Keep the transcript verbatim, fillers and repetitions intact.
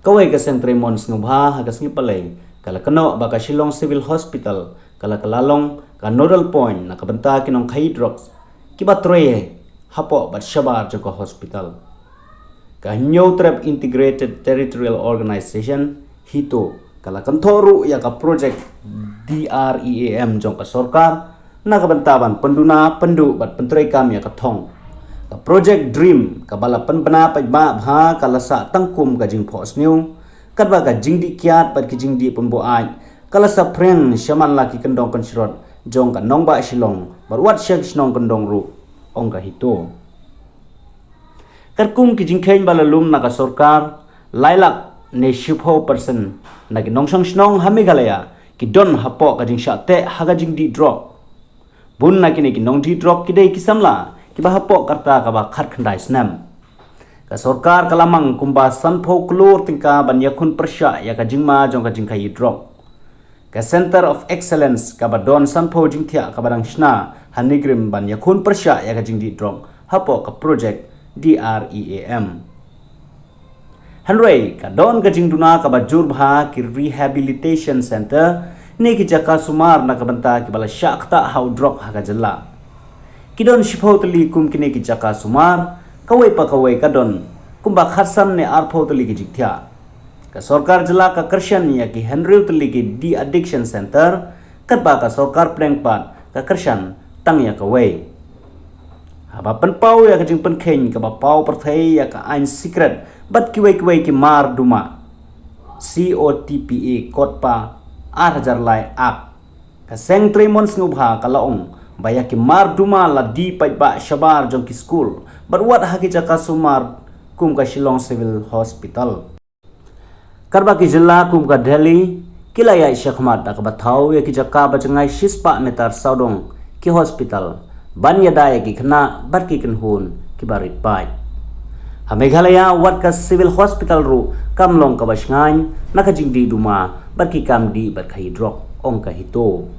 Kawei ka seng treimon sngewbha ha ka sngi Palei ka la kynnoh ba ka Shillong Civil Hospital ka la ka la long ka nodal point na ka bynta ki nongkhaïi drugs kiba trei hapoh bad shabar jong ka hospital. Ka Hynñiewtrep Integrated Territorial Organization, HITO, ka la kynthoh ruh ïa ka project DREAM jong ka sorkar na ka bynta ban pynduna, pynduh bad pyntreikam ïa ka thong. Ka project DREAM kaba la pynbna paidbah bha ka la sah tang kum ka jingphohsniew, katba ka jingdih kiad bad ki jingdih pynbuaid ka la saphriang shaman la ki kyndong kynshrot jong ka nongbah Shillong bad wat sha ki shnong kyndong ruh, ong ka HITO. Katkum ki jingkheiñ ba la lum na ka sorkar, lai lak ne shiphew percent na ki nongshong shnong ha Meghalaya ki don hapoh ka jingshah teh ha ka jingdih drok. Bun na kine ki nongdih drok ki dei ki samla kiba hapoh ka rta kaba khatkhyndai snem. Ka sorkar ka la mang kumba sanphew klur tyngka ban ïakhun pyrshah ïa ka jingma jong ka jingkhaïi drok. Ka Center of Excellence kaba don sanphew jingthiah kaba dang shna ha NEIGRIHMS ban ïakhun pyrshah ïa ka jingdih drok hapoh ka project DREAM. Hynrei ka don ka jingduna kaba jur bha ki rehabilitation center ne ki jaka sumar na ka bynta kiba la shah ktah ha u drok ha ka jylla. Ki don shiphew tylli kum kine ki jaka sumar, kawei pa kawei ka don kumba khatsan ne arphew tylli ki jingthiah. Ka sorkar jylla ka kyrshan ïa ki hynriew tylli ki de-addiction center, katba ka sorkar pdeng pat ka kyrshan tang ïa kawei. Haba pynpaw ïa ka jingpynkheiñ kaba paw pyrthei ïa ka aiñ sikret bad kiwei kiwei ki mar duma, COTPA, COTPA ar hajar lai Act, ka seng treimon sngewbha ka la ong ba ïa ki mar duma la die paidbah shabar jong ki skul bad wat ha ki jaka sumar kum ka Shillong Civil Hospital. Katba ki jylla kum ka Delhi ki la ïaid shakhmat da kaba thaw ïa ki jaka ba jngai shispah meter sawdong ki hospital ban ïada ïa ki khynnah bad ki kynhun kiba rit paid. Ha Meghalaya wat ka Civil Hospital ruh kam long kaba shngaiñ na ka jingdih duma bad ki kam dih bad khaïi drok, ong ka HITO.